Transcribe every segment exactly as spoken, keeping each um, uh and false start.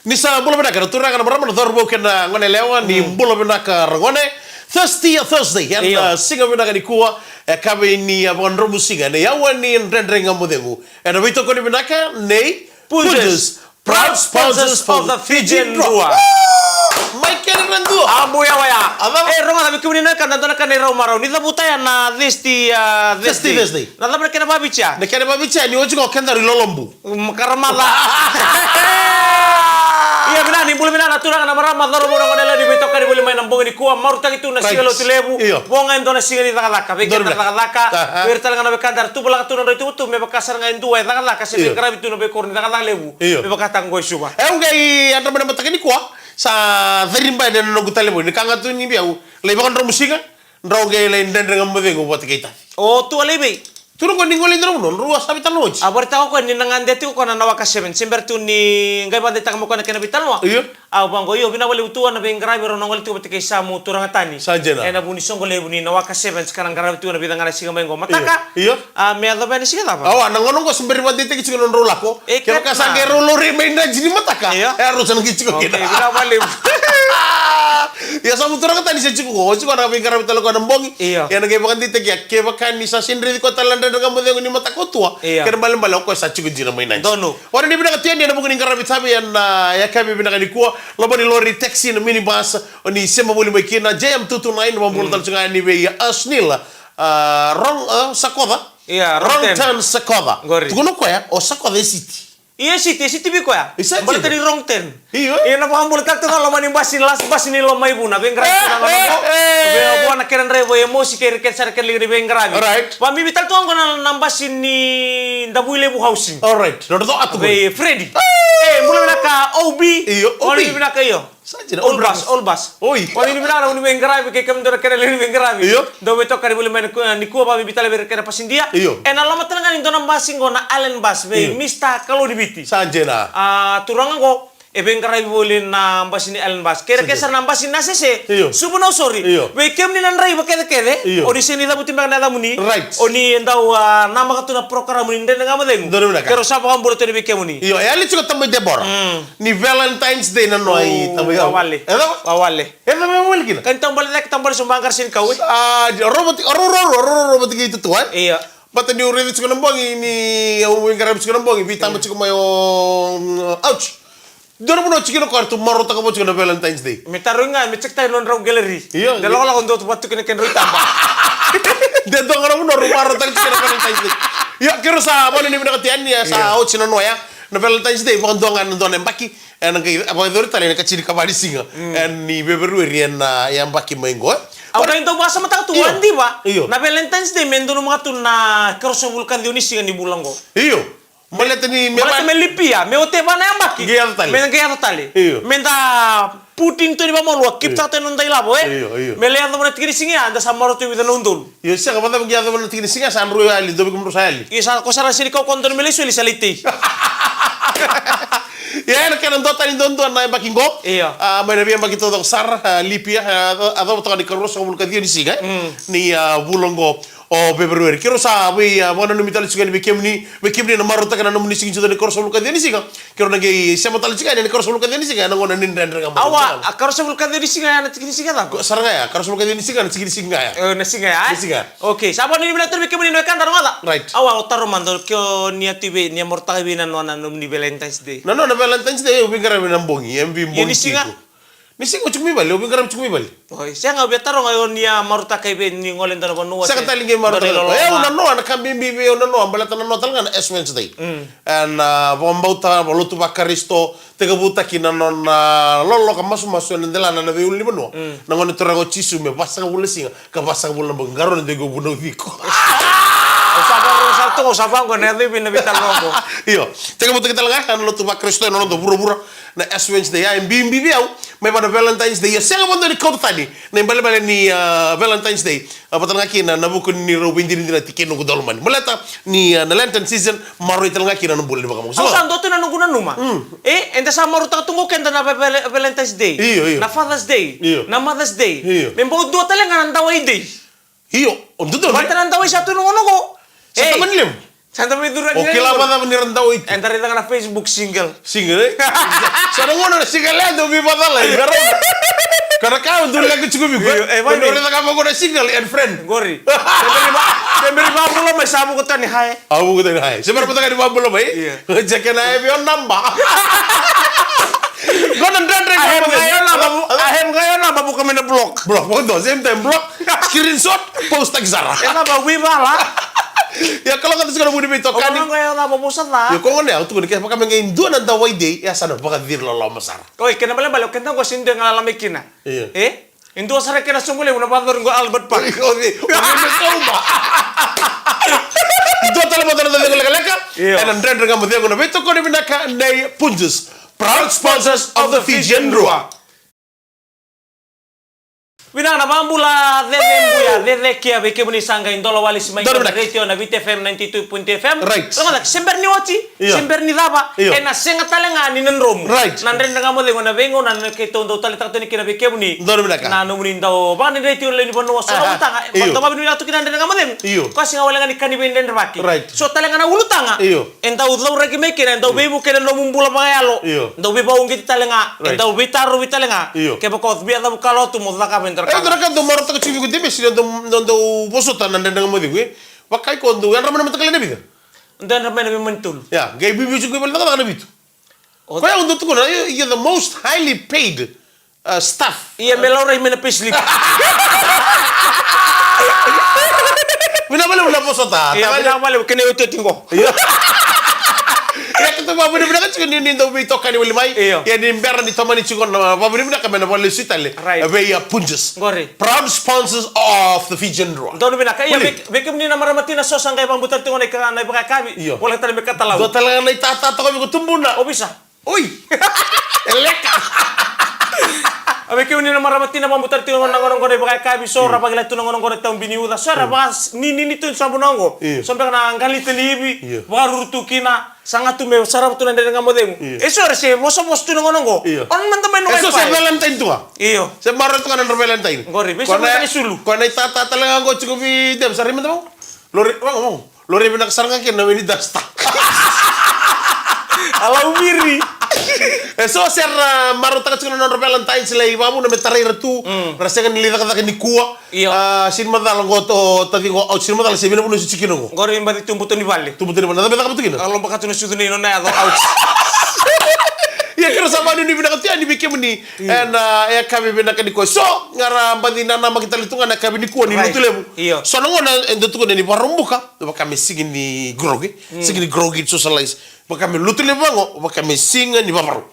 Ni sa bula vinaka na turaga, na marama, na cauravou kei na goneyalewa, ni bula vinaka ragone. Thursday, a Thursday, ena, io, ah, siga vinaka nikua, e yakavi ni, ah, vakadromusiga, na aua ni Dredre Ga Mo Cegu. Ena veitokoni vinaka nei Punjas, Punjas, proud sponsors of the Fijian Drua. Mai kena na dua. A buya waya. A cava? E, rogoca, vei kemuni na wekada, dua na ka ni rau marau. Ni cavuta ya na Thursday, ah, Thursday, Thursday. Thursday. Na cava na kena vavitia? Na kena vavitia ni oti ko keda ri lolobu. Mm, karamaca. Ia, vinaka, ni bula vinaka na turaga, na marama, cauravou, na goneyalewa, ni veitokani voli mai na bogi nikua, marautaki tu na, right, siga Lotulevu. Io. Vo ga e dua na siga ni cakacaka. Vei keda na cakacaka, aha, vei ira tale ga na wekada era tuvalaka tu na nodra ituvatuva, me vaka sara ga e dua e cakacaka, se, io, veiqaravi tu na veikoro ni cakacaka levu. Io. Me vakataka qo e Suva. E, au qai yadra mai na mataka nikua, sa cari bale na noqu talevoni, ka ga tu ni vei au, lai vakadromusiga, drau qai lai Dredre Ga Mo Cegu vata kei Taci. O Tua lai vei? Tua qo ni gole i dua na vanua, drau a sa veitalanoa oti. A vakaraitaka o koya ni na gade tiko o koya na Nawaka Seven. Se bera tu ni qai vakadeitaka mai o koya na kena veitalanoa. Io. A vaqo, io, vinaka vakalevu Tua, na veiqaravi rau na gole tiko vata kei Samu Turagatani. Sa dina. Ena vuku ni soqo levu ni Nawaka Seven, ka na qaravi tu na vica ga na siga mai qo. Mataka. Io. A, me yacova yani siga cava? Awa, na gauna qo se bera ni vakadeitaki tiko na nodrau lako. E, kevaka sa qai rau laurai mai na jini mataka. Io. E, a rau sa na qai tiko kina. Okay, vinaka vakalevu. Ia, Samu Turagatani se tiko qo, o tiko na veiqaravi tale o koya na bogi. Io. Ia na qai vakadeitaki, ia kevaka ni sa sega ni raici koya tale na Dredre Ga Mo Cegu ni mataka o Tua. Io. Kena ibalebale o koya sa tiko dina mai na jini. Donu. Ora ni vinaka Tua yani ena vuku ni qaravi tavi ena, ah, yakavi vinaka nikua. Loma ni lori, taxi, na minibus, o ni sema voli mai kina, J M two two nine, vakabula tale tiko ga yani vei, ah, Asnil. Ah, wrong, ah, Sakoca. Ia, wrong turn. Wrong turn Sakoca. Qori. Tukuna o koya, o Sakoca e city. Ia, e city, e city vei koya. E city. Baleta ni wrong turn. Io. Ia, na vakabula tale tu ga loma ni basi, last basi ni Lomaivuna, veiqaravi tu na gauna qo. Vei, vua na kena draiva o Emosi kei ira kece sara kena liga ni veiqaravi. Alright. Vakabibi tale tu ga qo na, na basi ni Davuilevu Housing. Alright. Nodratou atu vei Freddy. E, bula vinaka O B. Io, O B. Bula vinaka, io. Sa dina, Old Bus, Old Bus. Oi. Vakabibi vinaka na vuni veiqaravi kei kemudou na kena liga ni veiqaravi. Io. Dou veitokani voli mai nikua, nikua, vakabibi tale vei ira kei na pasidia. Io. Ena loma tale ga ni dua na basi qo na Island Bus vei, io, Mister Kalou ni Viti. Sa dina. A, turaga qo, e veiqaravi voli na basi ni Island Bus. Kei ira kece sara na basi ni Nasese. Io. Suva Nausori. Io. Vei kemuni na draiva kecekece. Io. O ni sega ni cavuti beka na yacamuni. Right. O ni dau, a, namaka tu na porokaramu ni Dredre Ga Mo Cegu. Donu vinaka. Keirau sa vakabula tu yani vei kemuni. Io, e yali tiko tamai Debora. Mm. Ni Valentine's Day na noa i tamai. Wawale. E cava? Wawale. E cava e wawale kina? Ka ni taubale cake, taubale sobu, qara senikau, e? A, ro vata, ro, ro, ro, ro vata kei tutua, e? Io. Baleta niu raica tiko na bogi ni au veiqaravi tiko na bogi, veitaba tiko mai o, mm, ouch. Dua na vanua tiko kina o koya ratou marautaka vata tiko na Valentine's Day. Me tarogi ga, me check-taki na nodrau gallery. Io, io. De lakolako dua tu vata tiko na kedrau itaba. De dua ga na vanua rau marautaka tiko na Valentine's Day. Io, keirau sa vakanuinui vinaka tu yani, sa oti na noa ya. Na Valentine's Day, vakadua ga na dua na yabaki. Ena qai vakayacori tale ena ikatinikava ni siga. Mm. Ena Feperueri ena, ah, yabaki mai qo, e? Au qai dau vakasamataka tu, io, vua Diva. Io. Na Valentine's Day me donumaka tu na ikaruasagavulu ka ciwa ni siga ni vula qo. Io. Baleta ni me, baleta me lipia, me oteva na yabaki. Qai yaco tale. Me qai yaco tale. Io. Meda put in tu yani vakamalua, keep, io, taka tu yani noda ilavo, e? Io, io. Me lai yacova na tiki ni siga ya, da sa marau tu e vica na udolu. Io, sega, vacava qai yacova na tiki ni siga, sa drau yali, dua vei kemudrau sa yali. Io, sa, ko sa ra sega ni kaukaua dua na me lai soli, sa lai tei. Ia, ena kena duatani duadua na yabaki qo. Io. A, mai na veiyabaki taucoko sara, a, lipia, a, a, yacova toka na ikaruasagavulu ka ciwa ni siga, e? Mm. Ni, a, vula qo o Feperueri. Keirau sa vei, a, vakananumi tale tiko yani vei kemuni, vei kemuni na marautaka na nomuni siga ni sucu ena ikaruasagavulu ka ciwa ni siga. Keirau na qai sema tale tiko yani ena ikaruasagavulu ka ciwa ni siga, ena gauna ni Dredre Ga Mo Cegu. Awa, a, ikaruasagavulu ka ciwa ni siga, ena tiki ni siga cava? Sara ga ya, ikaruasagavulu ka ciwa ni siga, na tiki ni siga ya. E, na siga ya, e? Na siga ya. Okay, sa vakanuinui vinaka tale vei kemuni na wekada, rogoca. Right. Awa, au taro mada, ke o ni a tu vei, ni a marautaka vei na noa na nomuni Valentine's Day? Na noa na Valentine's Day, au veiqaravi na bogi, M V bogi. Ia ni siga? Tiko. Ni siga au tiko mai vale, au veiqaravi tiko mai vale. Oi, sega, au via taroga o ni a marautaka i vei ni gole dua na vanua. Sega tale qai marautaka. E, au na noa, na ka bibi vei au na noa, baleta na noa tale ga na Ash Wednesday. Mm. Ena, ah, vakabauta, vakalotu vaKarisito, tekivutaki na nona, ah, lolo ka masumasu ena delana na veiulunivanua. Mm. Na Gone Turaga o Jisu me vasagavulu na siga, ka vasagavulu na bogi, qarauna de qo vunau tiko. Au sa vaqo, au sa toka, au sa vaqo, na yaco i vei na veitalanoa qo. Io, tekivutaki tale ga ena lotu vaKarisito ena noda vuravura, na Ash Wednesday, ya e bibi vei au, mai vua na Valentine's Day, ia sega vakadua ni kauta tani na ibalebale ni, ah, Valentine's Day. A, vata ga kina na vuku ni rau veidinadinati kei noqu daulomani. Baleta ni, ah, na Lenten season, maroroi tale ga kina na bula ni vakamogo. Au sa dua tu na noqu nanuma. Mm. E, eda sa marautaka tu qo keda na va-, vale-, Valentine's Day. Io, io. Na Father's Day. Io. Na Mother's Day. Io. Me bau dua tale ga na Dawai Day. Io, o dua tale. Baleta na dawai sa tu na gauna qo. Sa tamani levu. Sa da mai curu. O kila vakacava ni ra dau iti? E da raica ga na Facebook single. Single, e? Sa na gauna na single e dau veivacalai, e rau. Ka na ka au dau leqa tiko vei iko. Io, e, ko na raica ga vaqo na single and friend. Qori. Se bera ni va-, se bera ni vabula mai sa vuku tani, hi. A vuku tani, hi. Se bera ni vabula mai. Io. Jeke na heavy on number. Qo na dredre. I have ga your number, vu-, I have ga your number, vuka mai na block. Block, vuka dua, same time block. Screenshot, post-taki sara. E cava, veivala? Ia, kalougata tiko na vuni veitokani. O koya ga e cava, vosa ca. Ia, koya gona au tukuna, kevaka me qai dua na dauwaidei, ia sa na vakaciri loloma sara. Oi, kena ibalebale, o keda qo sega ni dua e galala mai kina. Io. E? E dua sara kena soqo levu na vakayacori qo Albert Park. Oi, oi, oi, me sauma. Dua tale mada na cegu lekaleka. Io. Ena Dredre Ga Mo Cegu na veitokoni vinaka nei Punjas. Proud sponsors of the Fijian Drua. Vinaka na vakabula, Cece Buya, Cece Kia, vei kemuni sa qai dola wale si mai na retio na Viti F M ninety two point two F M. Right. Rogoca, se bera ni oti, io, se bera ni cava, io, ena sega tale ga ni na dromu. Right. Na Dredre Ga Mo Cegu ena veigauna na keitou dau taleitaka tu yani kina vei kemuni. Donu vinaka. Na nomuni dau vakadredreti ena lewe ni vanua, so na, aha, ulutaga, io, dau vakavinavinaka tu kina na Dredre Ga Mo Cegu. Io. Koya sega wale ga ni ka ni veidredrevaki. Right. So tale ga na ulutaga. Io. E dau cauraki mai kina, e dau, io, veivuke na nomu bula vakayalo. Io. Dau veivakauqeti tale ga. Right. E dau veitarovi tale ga. Io. Kevaka o via cavuka lotu mo cakava e dua na ka. E dua na ka dau marautaka tiko vei iko, Debesi, na dau, na dau vosota na Dredre Ga Mo Cegu, e? Vaka iko dau yadra mai na mataka lailai na vica? Dau yadra mai na veimama ni tolu. Ia, qai biubiu tiko i vale cakacaka na vitu. O koya au dau tukuna, you, you're the most highly paid, uh, staff. Ia me laurai mai na payslip. Vinaka vakalevu na vosota. Ia, vinaka vakalevu, kena iotioti qo. Ia. Ia, keitou vakavinavinaka tiko ni, ni dau veitokani wale mai. Io. Ia, ni bera ni tomani tiko na vakavinavinaka me na vakalesui tale. Right. Vei, a, Punjas. Qori. Proud sponsors of the Fijian Drua. Donu vinaka. Ia, vei, vei kemuni na marama tina so sa qai vakabutali tiko na ika, na ivakayakavi. Io. Voleka tale me katalau. Dua tale ga na itata toka vei iko tubuna. Ovisa. Oi! E leka! A vei kemuni na marama tina vakabutali tiko na gauna qo na ivakayakavi, so ra vakila tu na gauna qo na tau bini uca, so era vakaninini tu ni sobu na oqo. Io. So beka na qalita ni ivi, io, vakaruru tu kina, saga tu me sarava tu na Dredre Ga Mo Cegu. Io. E so era se vosavosa tu na gauna qo. Io. O na mada mai na Wi-Fi. E so se Valentine tu ga. Io. Se marau tu ga na nodra Valentine. Qori, vei so na sulu. Koya na itata tale ga qo tiko vei Debesi, sa rai mada vaqo. Lori, vaqo, vaqo. Lori vinaka sara ga kina na weni dasta. A lau viri. E so se ra, a, marautaka tiko na nodra Valentines lai vakavuna me tarai ira tu. Mm. Ra sega ni lai cakacaka nikua. Io. A, sega ni macala qo o taciqu, o, sega ni macala se vei na vanua se tiko kina qo. Qori baci tu buto ni vale. Tu buto ni vale. Na cava me cakava tu kina? A, lobaka tu na sucu nei nona yaco, ouch. Ia, keirau sa vakanuinui vinaka tu yani vei kemuni. Io. Ena, a, yakavi vinaka nikua. So, ga ra baci nanamaki tale tu ga na yakavi nikua ni, right, Lotulevu. Io. So na gauna e dau tukuna ni Vakaraubuka. Vaka me sega ni grog, e? Mm. Sega ni grog, e socialize. Vaka me Lotulevu vaqo, vaka me sega ni vavarau.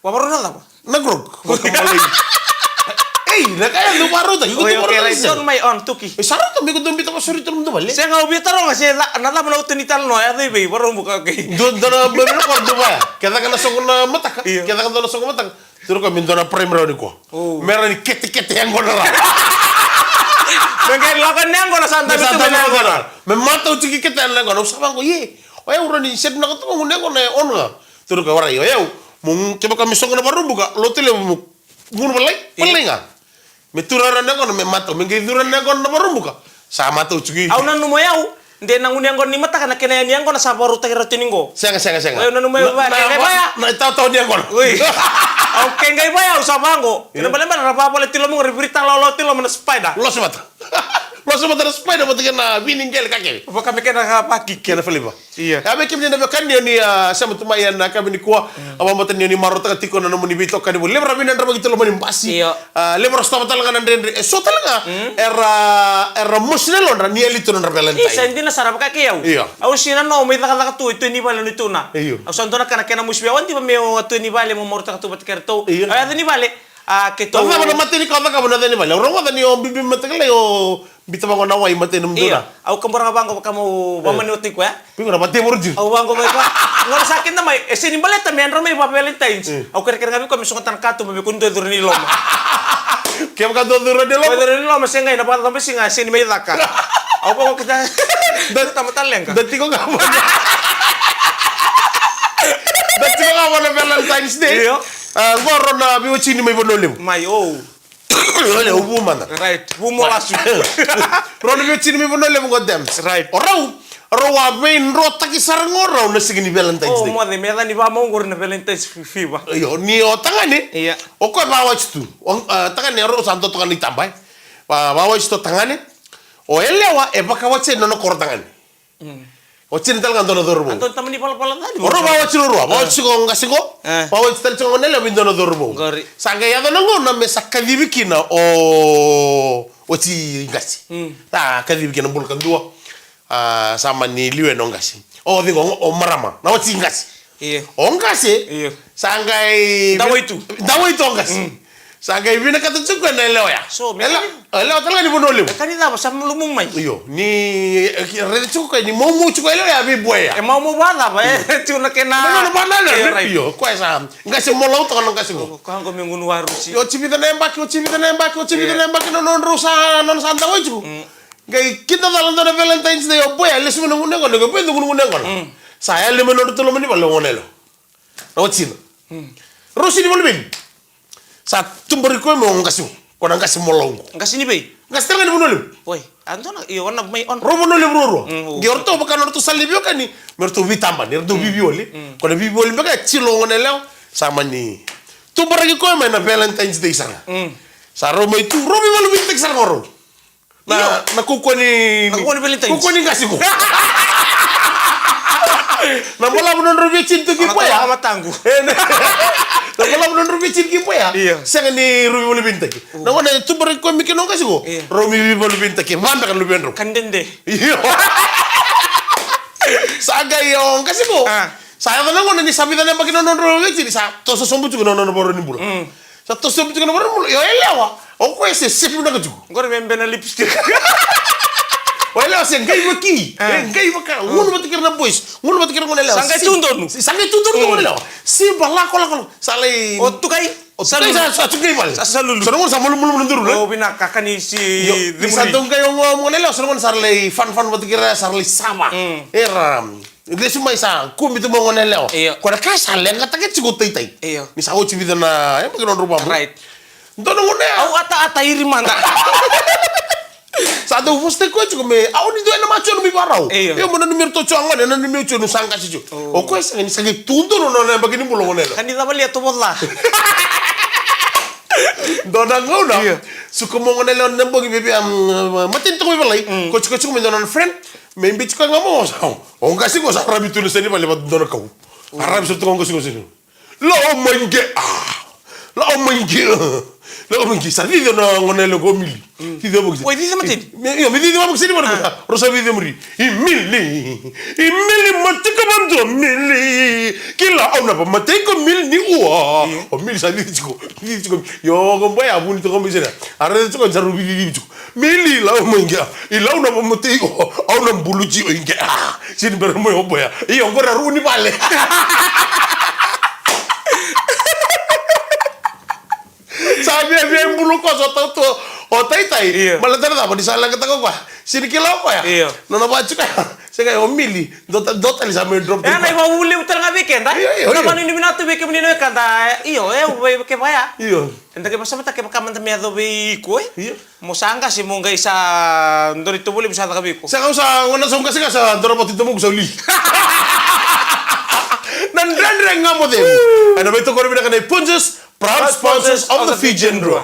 Vavarau na cava? Na grog. Vaka malai. Ei, na ka e dau varautaki, iko dau varautaki. Oi, okay, right. On my own, tuki. E, sa rauta me iko dau biuta vakasauri tu na nomu dau vale. Sega, au via taroga se na cava na uto ni talanoa, e yaco i vei, Vakaraubuka, okay. Dua, dua na, me, me, me, dua vaya. Ke caka na soqo na mataka. Io. Ke caka dua na soqo mataka. Tukuna o koya me dua na primary nikua. O. Me rawa ni ketekete yaqona rawa. Me qai lako na yaqona, sa dabe tu mai na yaqona. Me matau tiko kete na yaqona. Au sa vaqo, ie. O yau rawa ni sega ni lako tu, gunu yaqona e ono ga. Tukuna o koya, warai, o yau. Mo, kevaka me soqo na Vakaraubuka, Lotulevu mo gunu valai, io, valai ga. Me tu rawa na yaqona, me matau, me qai curu na yaqona na Vakaraubuka. Sa matau tiko. Au nanuma o yau. De na gunu yaqona ni mataka, na kena yani yaqona sa vakarautaki rawa tu ni qo. Sega, sega, sega. Oi, nanuma, na, na, qai vaya. Na itautau ni yaqona. Oi. Au ke qai vaya, au sa vaqo. Io. Kena ibalebale ra vakavolati loma qo, ra viritaka lawalawa tu loma na spider. Losi vata. Losi vata na spider vata kei na vini qele ka kece. Vaka me kena ka vaki. Kena flavor. Io. A, vei kemuni na veiwekani ni, a, sema tu mai ena yakavi nikua. Mm. Au vakabauta ni marautaka tiko na nomuni veitokani voli. Levu ra vinadramaki tu loma ni basi. Io. A, levu ra sotava tale ga na dredre. E so tale ga. Mm. Era, era mosi na yalodra ni yali tu na nodra Valentine. Isa, e dina sara vaka kei au. Io. Au sega ni nau mai cakacaka tu e tu ni vale ni tuna. Io. Au sa dua na ka na kena mosi vei au, au diva meu tu ni vale meu marautaka tu vata kei iratou. Io. Au yaco ni vale. A, keitou. Cava na mateni ka cakava na yaco ni vale? Au rogoca ni o bibi mataka lai o biuta vaqo na wai mateni na nomu dua. Io. Au kabura ga vaqo vaka meu, e, vakamani oti koya. Vei iko na vakatekivu oti. Au vaqo mai koya. Gauna sa kida mai, e sega ni baleta me yadra mai vaka Valentines. Mm. Au kerekere ga vei koya me sogota na katuba me kua ni dua e curu yani loma. Kevaka dua curu yani loma. Dua curu yani loma, sega, na vakacabasi ga, sega ni mai caka. Au vaqo keda. Da, tamata leqa. Da tiko ga vua na, da tiko ga vua na Valentine's Day. Io. A, qo rau na veiwatini mai Vanua Levu. Mai, o. Olha, o vu mada. Right, vu mo lasu. Rau na veiwatini mai Vanua Levu qo, Dems. Right. O rau, Rau a veidrotaki sara qo rau na siga ni Valentine's Day. O moce me yaca ni vamau qori na Valentine's fi-, fever. Io, ni o tagane. Ia. O koya vawatch tu. O, a, tagane rau sa dotoka ni taba e. Va, vawatch tu o tagane. O yalewa e vakawatch yani nona koro tagane. Mm. Watch yani tale ga dua na cauravou. Anto tamani valavala cani. O rau vawatch rau rua. Vawatch tiko o qase qo. Vawatch tale tiko o goneyalewa vei dua na cauravou. Qori. Sa qai yaco na gauna me sa kacivi kina o, o tsi qase. Mm. Sa kacivi kina bula kadua. A, sa mani liu yani o qase. O cei qo, o marama. Na watch qase. Io. O qase. Io. Sa qai dawai tu. Dawai tu o qase. Mm. Sa qai vinakata tiko na yalewa ya. So, me yalewa, yalewa tale ga ni Vanua Levu. Ka ni cava sa malumu mai. Io, ni, e, raica tiko koya ni maumau tiko yalewa ya vei boya. E maumau vacava, e, tiko na kena. No, no, no, no, no, io, right. Io, koya sa qase molau toka na qase qo. Koya qo me gunu warusi. Io, tsi vica na yabaki, o tsi vica na yabaki, o tsi vica na yabaki, no, no, nodrau sa, no, no, sa dawai tiko. Mm. Qai kidacala dua na Valentine's Day o boya, lesu mai na gunu yaqona, qai boya dua gunu yaqona. Mm. Sa yali mai nodratou loma ni vale o goneyalewa. Na watina. Hmm. Rau sega ni valivali. Sa tubaraki koya mai o qase qo. Ko na qase molau qo. Qase ni vei? Qase tale ga ni Vanua Levu. Oi, a dua na, io, ona mai on. Rau Vanua Levu ruarua. Mm, o. Qai o ratou vaka na ratou sala ni veiwekani. Me ratou veitabani, ratou veivioli. Mm. Ko na veivioli beka e tilo o goneyalewa. Sa mani tubaraki koya mai na Valentine's Day sara. Mm. Sa rau mai tu, rau veivaluvaluitaki sara qo rau. Na, io, na kaukauwa ni, na kaukauwa ni Valentine's. Kaukauwa ni qase qo. Na balavu nodrau veitinitaki koya. Mataqu. E, na, na balavu nodrau veitinitaki koya. Io. Sega ni rau veivaluvaluitaki. Mm. Na gauna e tubaraki koya mai kina o qase qo. Io. Rau mai veivaluvaluitaki. Va beka na luvedrau. Ka dede. Io. Sa qai o qase qo. A. Sa yaco na gauna ni sa vica na yabaki na nodrau veitini, sa toso sobu tiko na nona ivakarau ni bula. Mm. Sa toso sobu tiko na ivakarau ni bula. Io, yalewa. O koya se shape vinaka tiko. Qori me bena lipstick. O yalewa se qai vaki. A. E, qai vaka. Mm. Gunu vata kei ira na boys. Gunu vata kei ira na goneyalewa. Sa qai tu donu. Sa qai tu donu na goneyalewa. Siva lako, lako, lako. Sa lai. O tukai. O tukai sa, sa tukai vale. Sa, sa lulu. Sa na gauna sa malumalumu na duru, ne? O vinaka ka ni si. Io, ni sa dau qai o goneyalewa, sa na gauna sa lai fanfan vata kei ira, sa lai sava. Mm. Era. Lesu mai sa kubi tu mai o goneyalewa. Io. Ko na ka sa leqataki tiko o taitai. Io. Ni sa oti vica na, e, baki nodrau vamu. Right. Dua na gauna ya. Au ata, ata iri mada. Sa dau vosataki koya tiko me, au ni dua ena matua na mai varau. Io. Io, mo na numera tu tiko gone, na numera tu nu sa qase tiko. Oh. O koya sega ni sa qai tu donu na yabaki ni bula o goneyalewa. Ka ni cava lia tovo ca. Dua na gauna. Io. Suka mai o goneyalewa na bogi, baby, um, mateni toka mai valai. Mm. Ko tiko, tiko mai dua na friend. Me biuti koya ga mo sa. O qase qo sa ravi tu na seni vale vata dua na kau. A ravi sara tu ga o qase qo seni. Lako mai qe. A. Lako mai qe. Lako mai qe. Sa cici na goneyalewa qo o Mili. Mm. Cici vaka seni. Oi, cici mateni. Me, io, me cici vaka seni vale. A. Rau sa cici muri. I Mili. I Mili, matika vadua Mili. Kila au na vamatei iko Mili ni ua. Io. O Mili sa cici tiko. Cici tiko. Io, ko boya vuni toka mai seni. A raica tiko, sa rau cici tiko. Mili, lako mai qe. I lau na vamatei iko, au na buluti iko i qe. A, sega ni bera mai o boya. Io, qori a rua ni vale. Sa via, via bulu koso tautu o taitai. Io. Baleta na cava ni sa leqataka o koya. Sega ni kila o koya. Io. Nona vati koya. Sega o Mili. Dua ta-, dua tale sa mai drop. E, na ivavu levu tale ga vei keda. Io, io, io. Na vanu ni vinaka tu vei kemuni na wekada. Io, e, vei keda ya. Io. Eda qai vakasamataka kevaka mada me yaco vei iko, e? Io. Mo sa qase, mo qai sa dua na itovo levu sa caka vei iko. Sa kau sa, gona sa qase, qase, sa dua na vatu itovo sa li. Na Dredre Ga Mo Cegu. Ena veitokoni vinaka nei Punjas, proud sponsors of the Fijian Drua.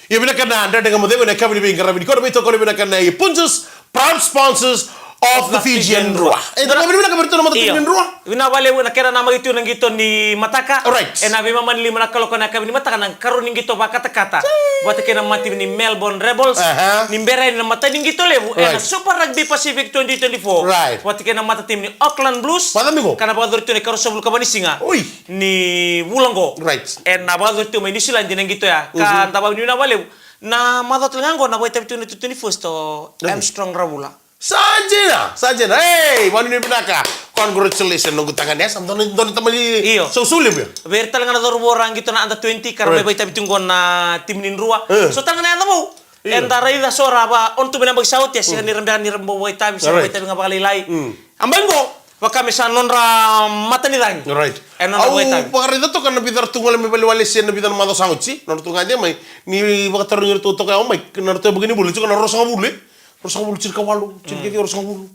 Io, vinaka na Dredre Ga Mo Cegu ena yakavi ni veiqaravi nikua, na veitokoni vinaka nei Punjas, proud sponsors of the Fijian Drua. E, na yakavi vinaka vei iratou na mata Fijian Drua. Vinaka vakalevu ena kena namaki tu na qito ni mataka. Right. Ena veimama ni lima na kaloko ena yakavi ni mataka na karua ni qito vakatakata. Vata kei na mata timi ni Melbourne Rebels. Aha. Ni bera yani na mata ni qito levu. Right. Ena Super Rugby Pacific twenty twenty-four. Right. Vata kei na mata timi ni Auckland Blues. Vata miko. Ka na vakayacori tu ena ikarua sagavulu ka va ni siga. Oi. Ni vula qo. Right. Ena vakayacori tu mai Niusiladi na qito ya. Ka da vakavinavinaka vakalevu. Na macawa tale ga qo na vakaitavi tu na twenty-first o Armstrong Ravula. Sa dina, sa dina. Ei, vakanuinui vinaka. Congratulations, noqu tagane. Sa dua na, dua na tamani. Io. Sausau levu ya. Vei ira tale ga na cauravou ra qito na under twenty, ka ra mai vakaitavi tu qo na timi ni Drua. E. So tale ga na yaca vou. Io. Eda raica so ra va, on tu mai na yabaki sa oti, e sega ni ra bera ni ra bau vakaitavi, se ra vakaitavi ga vakalailai. Mm. A bai qo, vaka me sa nodra matanicagi. Right. E nodra vakaitavi. Au vakaraica toka na vica ratou gole mai valewale se na vica na macawa sa oti. Nodratou gade mai, ni vakatarogi iratou toka ya o Mike, na ratou yabaki ni vula, tiko na ruasagavulu, e? Ruasagavulu, tinikawalu, tinikaciwa, ruasagavulu.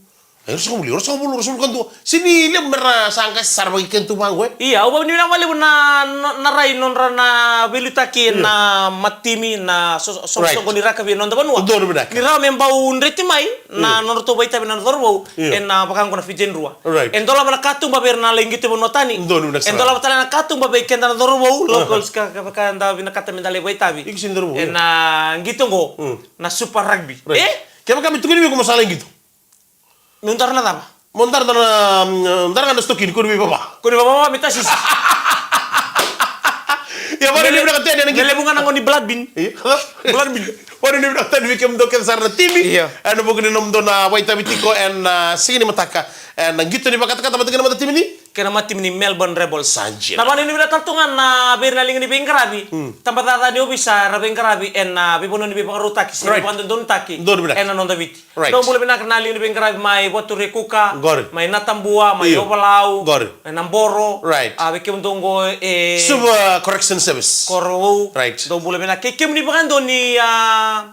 E, ruasagavulu, ruasagavulu, ruasagavulu ka dua. Sega ni levu mera sa qase sara vakaikedatou vaqo, e? Ia, au vakanuinui vinaka vakalevu na, na, na rai nodra na veiliutaki ena matimi, na so-, so-, soqosoqo ni rakavi ena noda vanua. Donu vinaka. Ni rawa me bau dreti mai na nodratou vakaitavi na cauravou ena vaka oqo na Fijian Drua. Right. E dolava na katuba vei ira na lai qito e vanua tani. Donu vinaka sara. E dolava tale na katuba vei keda na cauravou, locals, ka, ka, ka da vinakata meda lai vakaitavi. Iko sega ni cauravou, ia. Ena qito oqo, na Super Rugby. Right. E? Kevaka me tukuni vei iko mo sa lai qito, meu dara na cava? Mo dara, dara na, mm, dara ga na sitokini, kua ni veivava. Kua ni veivava, me tasisi. Ia, vakanuinui vinaka tu yani ena qito. Me levu ga na gauna ni blood bean. Ia. Blood bean. Vakanuinui vinaka tu yani vei kemudou kece sara na timi. Ia. Ena vuku ni nomudou na vakaitavi tiko ena, ah, siga ni mataka. Ena qito ni vakatakata vata kei na matatimi ni? Kei na matatimi ni Melbourne Rebels. Sa dina. Na vakanuinui vinaka tale tu ga na vei ira na liga ni veiqaravi. Mm. Tabacakacaka ni ovisa era veiqaravi ena veivanua ni veivakarautaki, se veivakadodonutaki. Donu vinaka. Ena noda Viti. Right. Dou bula vinaka na liga ni veiqaravi mai Vature Kuka, qori, mai Natabua, mai Ovalau, qori, mai Naboro. Right. A, vei kemudou oqo e Suva Correction Service. Korovou. Right. Dou bula vinaka. Kei kemuni vakadua ni, a,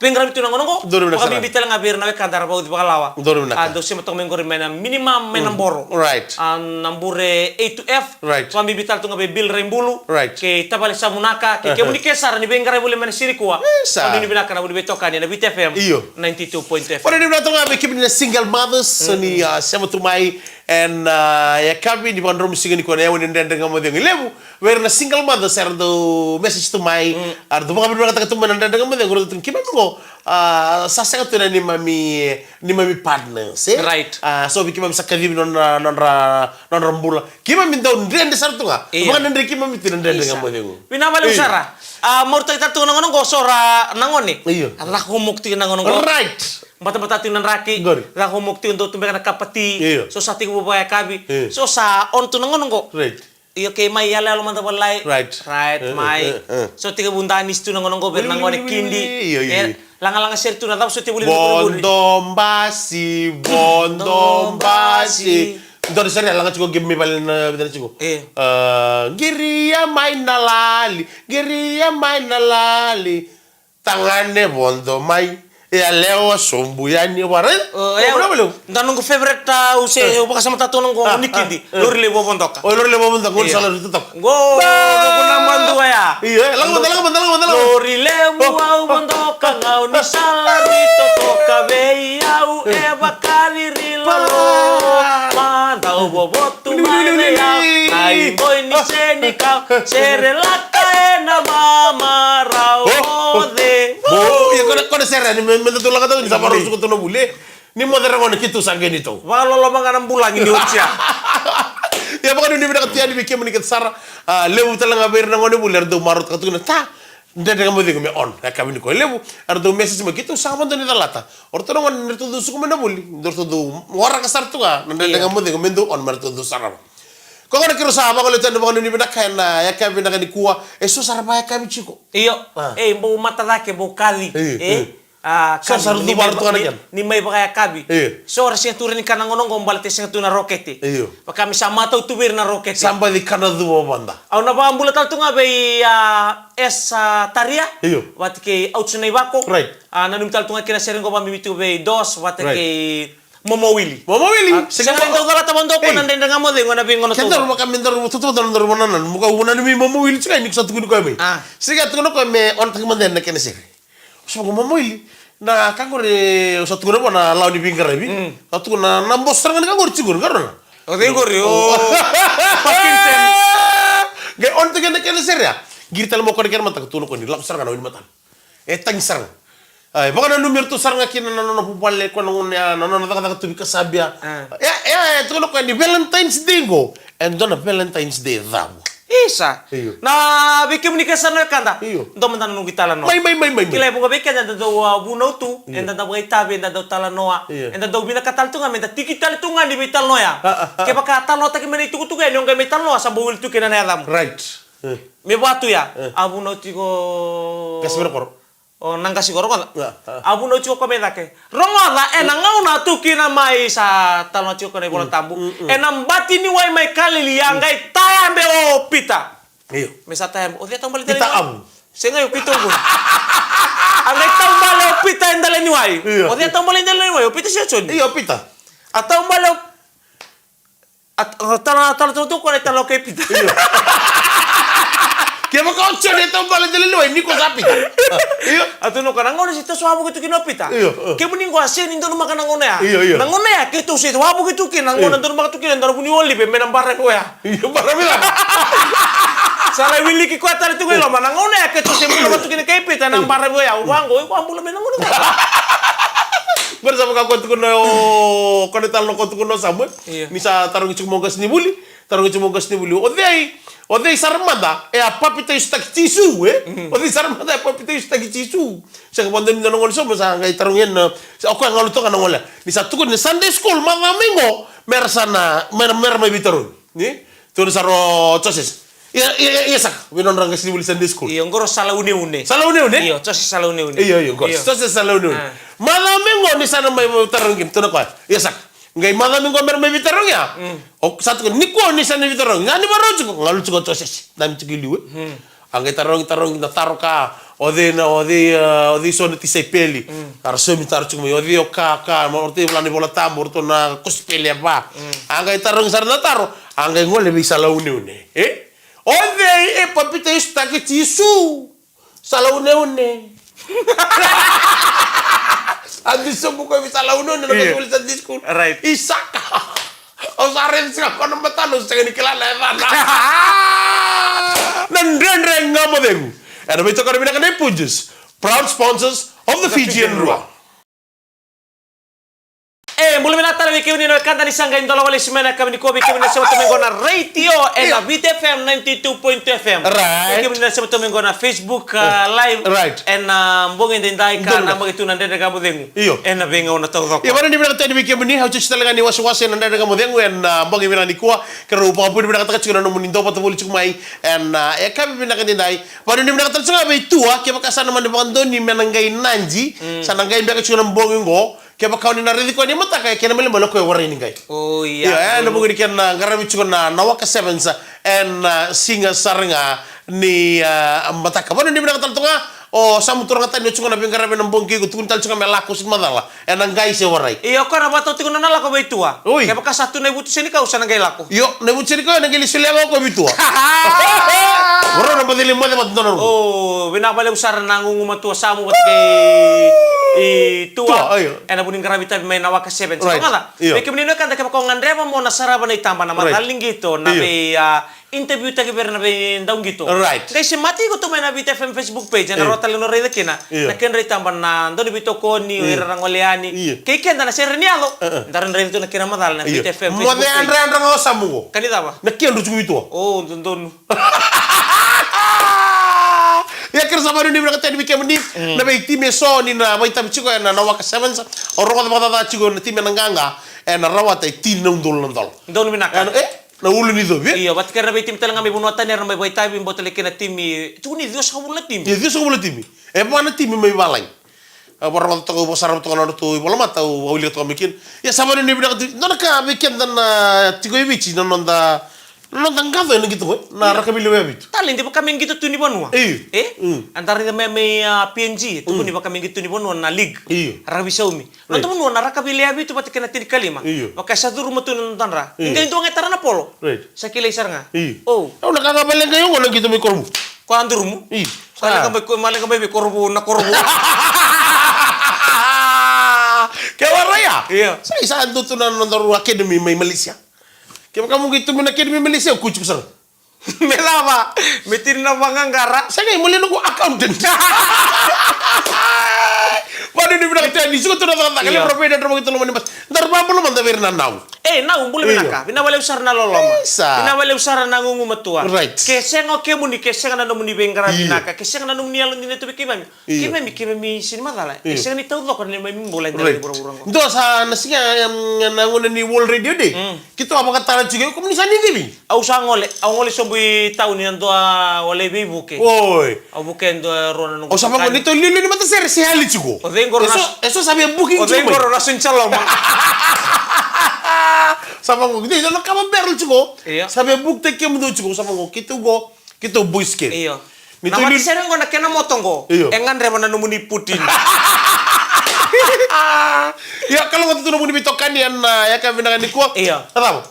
veiqaravi tu na gauna oqo. Donu vinaka sara. Vakabibi tale ga vei ira na wekada era vauci vakalawa. Donu vinaka. A, dou sema toka mai qori mai na minimum, mai Naboro. Right. A, na bure A two F. Right. Vakabibi tale tu ga vei Bill Raibulu. Right. Kei tavale Samunaka, kei kemuni kece sara ni veiqaravi voli mai na Sirikua. Isa. Vakanuinui vinaka na vuli veitokani ena Viti F M. Io. Ninety-two point five. Vakanuinui vinaka tu ga vei kemuni na single mothers, ni, a, sema tu mai ena, a, yakavi ni vakadromu siga nikua, na yawa ni Dredre Ga Mo Cegu. E levu vei ira na single mothers era dau message tu mai, era dau vakavinavinakataka tu mai na Dredre Ga Mo Cegu, era dau tukuna, keimami qo, a, sa sega tu na neimami, neimami partners, e? Right. A, so vei keimami sa kacivi nodra, nodra, nodra bula. Keimami dau dredre sara tu ga. Io. Vakadredrei keimami tu na Dredre Ga Mo Cegu. Vinaka vakalevu sara. A, marautaki tale tu ga na gauna oqo, so ra na gone. Io. A, caka homework tiko na gauna oqo. Right. Batabata tiko na draki. Qori. Caka homework tiko, dou tu beka na kapa ti. Io. So sa tekivu vakayakavi. Io. So sa on tu na gauna oqo. Right. Io, kei mai yaloyalo mada vakalailai. Right. Right, mai. So tekivu danisi tu na gauna oqo vei ira na gone kidi. Io, io, io. E, lagalaga sere tu na cava so tekivu vuli. Vodo basi, vodo basi. Dua na sere e laga tiko qo mai vale na, e, vica na tiko. E. A, qiria mai na lali, qiria mai na lali. Tagane vodo mai, yalewa sobu yani, vara. O, e, da noqu favorite, a, au se, au vakasamataka tu na noqu nikidi. Lori levu o Vodoka. O, lori levu o Vodoka, qori sa lori totoka. Qo, qo na madua ya. Io, e, laga mada, laga mada, laga mada, laga mada. Lori levu au Vodoka, gauna sa lori totoka vei au, e vakaciri lolo. Madau vovo tu mai vei au, na iboi ni senikau, sere laka ena mamarau. O, o, o. Ia, ko na, ko na sere ni me, me da tu laka tau ni sa varau suka tu na vuli. Ni moce ra gone keitou sa qai ni tou. Vakaloloma ga na bulagi ni oti ya. Ia, vakanuinui vinaka tu yani vei kemuni kece sara. A, levu tale ga vei ira na gone vuli era dau marautaka tu kina, ta, Dredre Ga Mo Cegu me on, e yakavi nikua. E levu era dau message mai, keitou sa vakadua ni calata. O ratou na gone ni ratou dau suka mai na vuli, ratou dau waraka sara tu ga na Dredre Ga Mo Cegu me dau on me ratou dau sarava. Ko gona keirau sa vakalotutaka na vakanuinui vinaka ena yakavi vinaka nikua, e so sara vakayakavi tiko. Io. A. E, bau mata cake, bau kaci. Io, e, io. A, so sa ra cuva ratou ga na kena. Ni mai vakayakavi. Io. So ra sega tu rawa ni kana gauna oqo baleta e sega tu na rokete. Io. Vaka me sa matau tu vei ira na rokete. Sa baci kana cuva o Vodo. Au na vakabula tale tu ga vei, a, S, a, Taria. Io. Vata kei Ouch Naivako. Right. A, nanumi tale tu ga kina sere qo vakabibi tu vei Dos vata kei Momo Wili. Momo Wili. A, sega ni dau calata vakadua ko na Dredre Ga Mo Cegu ena veigauna taucoko. Kedaru vaka me daru tautauvata na nodaru vakanananu. Mo kau nanumi Momo Wili tiko, e, ni ko sa tukuni koya mai. A. Sega, tukuna koya me on-taka mada na kena sere. Sa vaka Momo Wili, na ka qori, sa tukuna vua na lawa ni veiqaravi. Mm. Sa tukuna na boso sara ga ni ka qori tiko qori, qori na. O cei qori, o Parkinson. Qai on-taka na kena sere ya. Qiri tale mai o koya na kena mataka, tukuna o koya ni lako sara ga na wainimatana. E tagi sara ga. A, e vakananumi iratou sara ga kina na nona vuvale, koya na gone ya, na nona cakacaka tu vei Kasabia. A. E, e, e, tukuna o koya ni Valentine's Day qo e dua na Valentine's Day cava. Isa. Io. Na vei kemuni kece sara na wekada. Io. Dua mada na noqu italanoa. Mai, mai, mai, mai, mai. Kila e vuqa vei keda eda dau, a, vunau tu, io, eda dau vakaitavi, eda dau talanoa, io, eda dau vinakata tale tu ga meda tiki tale tu ga ni veitalanoa ya. A, a, a. Kevaka a talanoataki mai na itukutuku ya, ni o qai mai talanoa, sa bau wili tu kina na yacamu. Right. E. Me vaka tu ya. E. A vunau tiko. Qase mai na koro. O na qase qo, rogoca. A, a. A vunau tiko o koya mai cake. Rogoca, ena gauna tu kina mai, sa talanoa tiko o koya na iVola Tabu. Mm, mm, mm. Ena bati ni wai mai Kalili, a qai tayabe o Pita. Io. Me sa tayabe, o cei taubale tale? Pita Avu. Sega, io, Pita Avu. A qai taubale o Pita e dela ni wai. Io. O cei a taubale e dela ni wai? O Pita se o Joni? Io, Pita. A taubale o A, a tala, tala tu, tu, ko na tala o kei Pita. Io. Kevaka o Joni e taubale dela ni wai, ni ko sa Pita. Io. A tu na ka na gauna se toso wavoki tu kina o Pita. Io, io. Kemuni qo a sega ni donumaka na gauna ya. Io, io. Na gauna ya keitou se wavoki tu kina, na gauna donumaka tu kina, dua na vuniwai live me na baravi oya. Io, baravi la. Sa lai wiliki koya tale tu qo i loma. Na gauna ya keitou se bula tu kina kei Pita na baravi oya. Au vaqo, au a bula mai na gauna ya. Qori sa vaka ko tukuna o, ko na tala ko tukuna o Samuel. Io. Ni sa tarogi tiko mo qasenivuli, tarogi tiko mo qasenivuli. O cei, o cei sara mada e a papitaisotaki Jisu, e? Mm. O cei sara mada e a papitaisotaki Jisu? Sega vakadua ni dua na gone sobu sa qai tarogi ena, sa o koya galu toka na gole. Ni sa tukuni Sunday school, macawa mai qo, mera sa na, mera, mera mai veitarogi. Ni? Tukuni sara o Joseph. Ia, ia, ia, ia saka, vei nodra qasenivuli Sunday school. Io, qori o Sala Uneune. Sala Uneune? Io, Joseph Sala Uneune. Io, io, qori. Io. Joseph Sala Uneune. A. Macawa mai qo ni sa na mai veitarogi, tukuna o koya. Ia saka. Qai macawa mai qo mera mai veitarogi, a? Mm. O, sa tukuni, nikua ni sa na veitarogi. Ga ni varau tiko, galu tiko o Joseph. Dabe tiko i liu, e? Mm. A qai tarogi, tarogi na taro ka, o cei na, o cei, e, o cei so na tisaipeli. Mm. Era saumi taro tiko mai, o cei o ka, ka, ma o ratou vula na iVola Tabu, o ratou na kosipeli e va. Mm. A qai tarogi sara na taro, a qai gole vei Sala Uneune. E? O cei e papitaisotaki Jisu? Sala Uneune. A di sobu ko vei Sala Uneune na, io, kosipeli sa di school. Right. Isaka. Au sa raica saka ko na matana, au sega ni kila na yacana. Na Dredre Ga Mo Cegu. Ena veitokoni vinaka nei Punjas, proud sponsors of the Fijian Drua. E, bula vinaka tale vei kemuni na wekada ni sa qai dola wale sima na yakavi nikua, vei kemuni na sema tu mai qo na radio, ena, io, Viti F M ninety two point two F M. Right. Vei kemuni na sema tu mai qo na Facebook, a, live. Right. Ena bogi edaidai ka, io, namaki tu na Dredre Ga Mo Cegu. Io. Ena veigauna taucoko. Io, vakavinavinaka tale vei kemuni, au tiko tale ga ni wasewase ena Dredre Ga Mo Cegu ena bogi vinaka nikua. Keirau vakavinavinakataka tiko na nomuni duavata voli tiko mai ena, a, yakavi vinaka edaidai. Vakavinavinaka tale tiko ga vei Tua, kevaka sa na mani vakadonui me na qai nadi, mm, sa na qai beka tiko na bogi qo. Kevaka o ni na raici koya ni mataka, e kena malemale o koya e warai ni qai. O, ia. Ia, ena vuku ni kena qaravi tiko na, na Waka Sevens, ena, a, siga sara ga ni, a, mataka. Vakavinavinaka tale tu ga, o Samu Turaga Tani, o tiko na veiqaravi ena bogi qo, tukuni tale tiko ga me lako, sega ni macala. Ena qai se warai. Io, o koya na vakatau tiko na, na lako vei Tua. Oi. Kevaka sa tu na ivutu senikau, sa na qai lako. Io, na ivutu senikau, ena qai lai solia ga o koya vei Tua. Varau na baci lai moce vata dua na rumu. O, vinaka vakalevu sara na gugumatua Samu vata kei, i, Tua. Tua, io. Ena vuku ni qaravi tavi mai na Waka Sevens. Right. Rogoca. Io. Vei kemuni na wekada, kevaka o gadreva mo na sarava na itaba, na, right, macala ni qito, na, io, vei, a, interview taki vei ira na veidaudauqito. Right. Qai semati iko tu mai na Viti F M Facebook page, ena, io, rawa tale ni o raica kina, io, na kedra itaba na dau ni veitokoni, io, o ira ra gole yani. Io. Kei keda na sere ni yaco. E, e. Da raica tu na kena macala na, io, Viti F M Facebook page. Mo cei yadrayadra ga o Samu qo? Ka ni cava? Na kedra tiko vei Tua. O, dodonu. Ia keirau sa vakavinavinaka tale vei kemuni, mm, na veitimi eso ni na vakaitavi tiko ena, na Waka Sevens. Au rogoca vakacaca tiko na timi ena qaqa, ena rawata e tini na udolu na dola. Donu vinaka. Ena, e? Na ulu ni covi, e? Io, vata kei ira na veitimi tale ga mai vanua tani era mai vakaitavi, bau tale kei na timi, tukuni ciwasagavulu na timi. Io, ciwasagavulu na timi. E va na timi mai valagi. Au vakarogoca toka, au vakasarava toka na nodratou ivolamata, au, au wilika toka mai kina. Ia sa vanua ni vinaka tu, dua na ka vei keda na tiko e Viti, na noda, na noda qaco ena qito qo, na, io, rakavi lewe vitu. Taledi vaka me qito tu ni vanua. Io. E? Mm. Eda raica mai, mai, a, P N G, tukuni, mm, vaka me qito tu ni vanua na league. Io. Rakavi saumi. Right. Noda vanua na rakavi lewe vitu vata kei na tinikalima. Io. Vaka sa curuma tu na noda dra. Io. Ni qai dua ga e tara na polo. Right. Sa kilai sara ga. Io. O. Au na ka ga vale qai oqo na qito mai Korovu. Ko a durumu? Io. Sa leqa mai ko, ma leqa mai vei Korovu, na Korovu. Ke warai ya? Io. Sa, sa dua tu na nodaru academy mai Malaysia. Kevaka mo qai tu mai na academy Malaysia, o kua tiko sara. Me cava? Me tini na vaqaqara. Sa qai mo lai noqu accountant. Vanua ni vinaka tale ni suka tu na cakacaka. Io. Levu na vei na drama ki tu loma ni basi. Daru vabula mada vei ira na Nau. E, Nau, bula vinaka. Io. Vinaka vakalevu sara na loloma. Isa. Vinaka vakalevu sara na gugumatua. Right. Ke sega o kemuni, ke sega na nomuni veiqaravi, io, vinaka, ke sega na nomuni yalodina tu vei keimami. Io. Keimami, keimami sega ni macala. Io. E sega ni taucoko na neimami bula ena, right, vuravura qo. Dua sa na siga, em, na gauna ni World Radio Day. Mm. Keitou a vakatara tiko, kemuni sa ni civi? Au sa gole, au gole sobu i tauni, a dua, au lai veivuke. Oi. Au vuke e dua, rua na noqu. O sa vaqo, ni tou liuliu ni matasere se yali tiko. O cei qori na, eso, eso sa via buking tiko mai. O cei qori na Soni Saloma? Sa vaqo, keitou na kava barrel tiko. Io. Sa via bukitaki kemudou tiko, sa vaqo, keitou qo, keitou boys ke. Io. Ni na tu wati ni sere qo na kena moto qo. Io. E gadreva na nomuni Putin. Ia, kalougata tu nomuni veitokani ena, ah, yakavi vinaka nikua. Io. Na cava?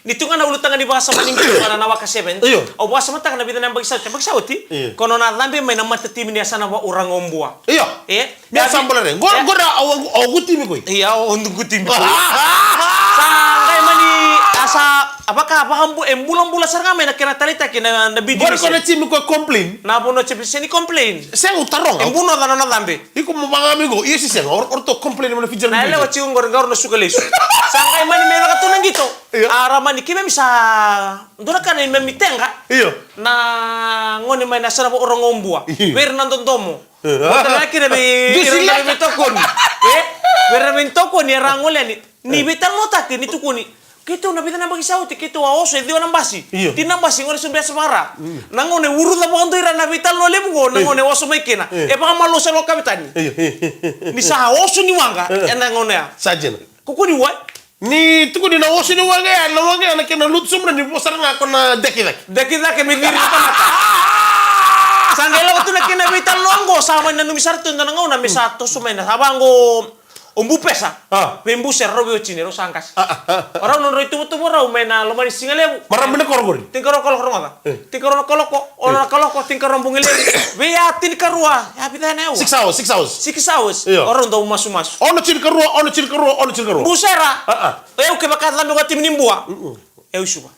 Ni tu ga na ulutaga ni vakasama ni qito ena Waka Seven. Io. Au vakasamataka na vica na yabaki sa oti, yabaki sa oti. Io. Ko na nona cabe mai na matatimi ni yasana vakauraga o Bua. Io. E? Ia sa bale re. Qo, qo ra au, au, au qu timi koi. Ia, au qu timi koi. Sa qai mani, a sa, a vaka, vaka bu-, e bulabula sara ga mai na kena taleitaki na, na B T V. Qori ko na timi ko complain. Na vanua timi se ni complain. Sega, au taroga. E bunoca na nona cabe. Iko mo vagami qo, ia si sega, o, o ratou complain mai na Fiji Rugby. Na yalewa tiko qori, qori na suka lesu. Sa qai mani me caka tu na qito. Io. A ra mani keimami sa dua na ka na neimami teqa. Io. Na gone mai na yasana vakauraga o Bua. Io. Vei ira na dodomo. Io. Vata na kina vei ira na veitokoni. E? Vei ira na veitokoni era gole yani. Ni veitalanoataki, ni tukuni. Keitou na vica na yabaki sa oti, keitou a oso e ciwa na basi. Io. Tini na basi, gone sobu e yasa vaka ra. Mm. Na gauna e uruca vakadua ira na veitalanoa levu qo, na gauna e oso mai kina. Io. E vakamalua sara o kavetani. Io. Ni sa oso ni waqa, ena gauna ya. Sa dina. Ko kua ni wai. Ni tukuni na oso ni waqa ya, na waqa ya na kena lutu sobu na ni vo sara ga ko na deki cake. Deki cake me ciri na tamata. Sa qai lako tu na kena veitalanoa qo, sa mai nanumi sara tu ena gauna me sa toso mai na. Sa vaqo. O Bu Pesa. A. Vei Bu Sera, rau veiwatini, rau sa qase. A, a, a. O rau nodrau ituvatuva rau mai na loma ni siga levu. Marama ni koro qori. Tinikarua na kaloko, rogoca. E. Tinikarua na kaloko, ono na kaloko, tinikarua bogi levu. Vei ya tinikarua, ya vica na aua. Six hours, six hours. Six hours. Io. O rau dau masumasu. Ono tinikarua, ono tinikarua, ono tinikarua. Bu Sera. A, a. O yau kevaka cabe ko timi ni Bua. Mm-mm. Yau suva.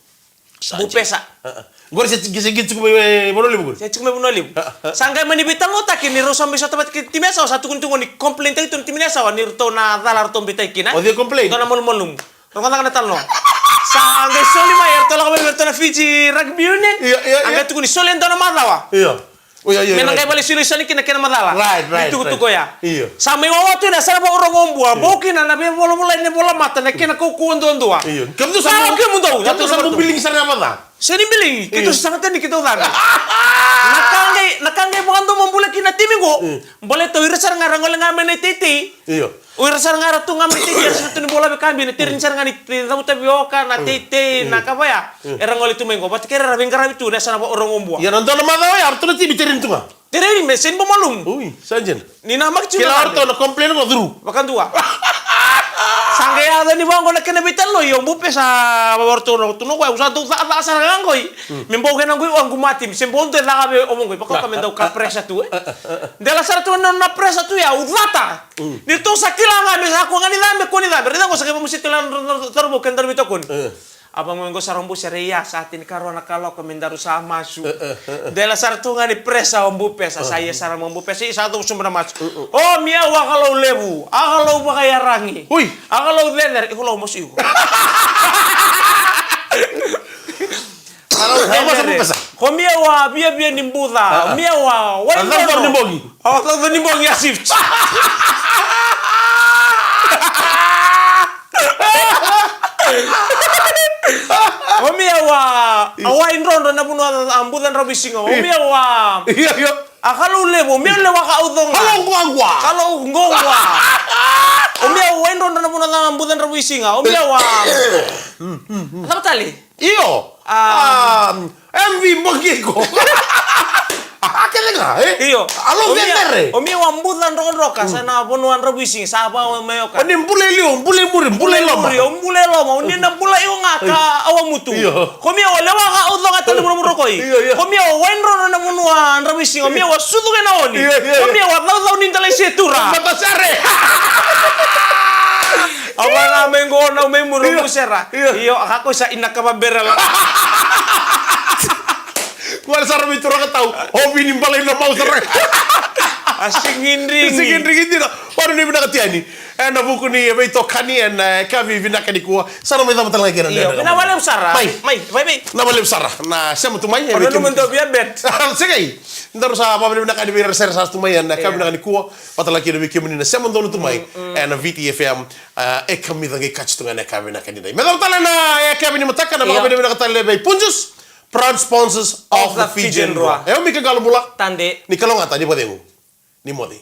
Sa Bu Pesa. A, a. Qori se, se, se tiko mai, e, Vanua Levu qori. Se tiko mai Vanua Levu. A, a. Sa qai mani veitalanoataki ni rau sa mai sota vata kei timi Yasawa, sa tukuni tu qo ni complain taki tu na timi ni Yasawa ni ratou na cala ratou beitaki kina. O cei complain? Ratou na malumalumu. Rogoca ga na talanoa. Sa qai soli mai, eratou lako mai vei ratou na Fiji Rugby Union. Io, io, io. A qai tukuni soli e dua na macawa. Io. Oi, oi, oi, right. Me na qai vale sili sani kina kena macala. Right, right, right. Ni tukutuku ya. Io. Sa mai wawa tu na yasana vakauraga o Bua. Io. Bau kina na veivolavolai ni volamata na kena kaukauwa duadua. Io. Kemudou sa bau, kemudou. Kemudou sa bau biligi sara na maca. Sega ni biligi. Io. Keitou sa saga tani keitou cabe. Na ka qai, na ka qai vakadomobula kina timi qo. Io. Baleta o ira sara ga ra gole ga mai na iteitei. Io. O ira sara ga era tu ga mai teitei, era sega tu ni bula vei kabi, na terini sara ga ni cavu tavioka, na teitei, na ka vaya. Era gole tu mai qo, vata kei ira era veiqaravi tu na yasana vakauraga o Bua. Ia na dua na macawa ya, ratou na timi terini tu ga. Terini me sega ni bau malumu. Ui, sa dina. Ni namaki tu na gabe. Kila o ratou na complain qo curu. Vakadua. Sa qai yaco ni vaqo na kena veitalanoa, io, Bu Pesa, o ratou na tu na qo, au sa dau cakacaka sara ga qoi. Me bau kena qoi o qu matimi, se bau dau caka vei o qoi, vakaoka me dau ka pressure tu, e. Dela sara tu na, na pressure tu ya, au cata. Mm. Ni ratou sa kila ga me sa kua ga ni cabe, kua ni cabe. Raica qo sa qai vamuseti la na, na, na, na cauravou kei na daru veitokoni. E. A vaqo qo sara o Bu Sera, ia sa tinikarua na kaloko me daru sa masu. E, e, e, e. Dela sara tu ga ni pressure o Bu Pesa, sa ia sara mai o Bu Pesa, ia sa cau sobu na masu. Mm, mm. O mi au a Kalou levu, a Kalou vakaiyaragi. Ui. A Kalou cecere, iko lau masu iko. Kalou cecere. Ko mi au a viavia ni buca. A, a. Mi au a wai ni bogi. Au a caucau ni bogi a shift. O mi au a, a wai drodro na vanua a buca drau veisiga. O mi au a. Io, io. A Kalou levu, o mi au lewa ka au coga. Kalou guagua. Kalou guagua. O mi au wai drodro na vanua a buca drau veisiga. O mi au a. Cava tale? Io. A. A, M V bogi iko. A, kece ga, e? Io. Alo cecere. O mi au a buca drokadroka, sa na vanua drau veisiga, sa va mai oka. O ni bula i liu, bula i muri, bula i loma. Muri, o bula i loma, o ni na bula i oga ka au a mutu. Io. Ko mi au a lewa ka au coga tale vuravura koi. Io, io. Ko mi au a wai drodro na vanua drau veisiga, o mi au a sucu kei na oni. Io, io. Ko mi au a caucau ni dala i setura. Matasere. Au a ga mai qo, na au mai muri, io. Musera. Io. Io, a kako sa ina kava berela. Gole sara mai turaga tau, o vini balai na mau sara. A sigidrigi. Sigidrigi dina. Ora ni vinaka tiani. Ena vuku ni veitokani ena, e, yakavi vinaka nikua. Sara mai cava tale ga kena. Io, na vale sara. Mai. Mai, mai, mai. Na vale sara. Na sema tu mai. Ora ni manda via bet. Segai. Daru sa vavinavinaka ni vei ira sara sa tu mai ena yakavi vinaka nikua. Vata laki na vei kemuni na sema donu tu mai. Ena V T F M. A, e kamica qai kaci tu ga na yakavi vinaka ni dai. Me cava tale na yakavi ni mataka, na vakavinavinaka tale vei Punjas, proud sponsors of the Fijian Drua. E o Mika Qalobula. Tade. Ni kalougata, ni vakacegu. Ni moce.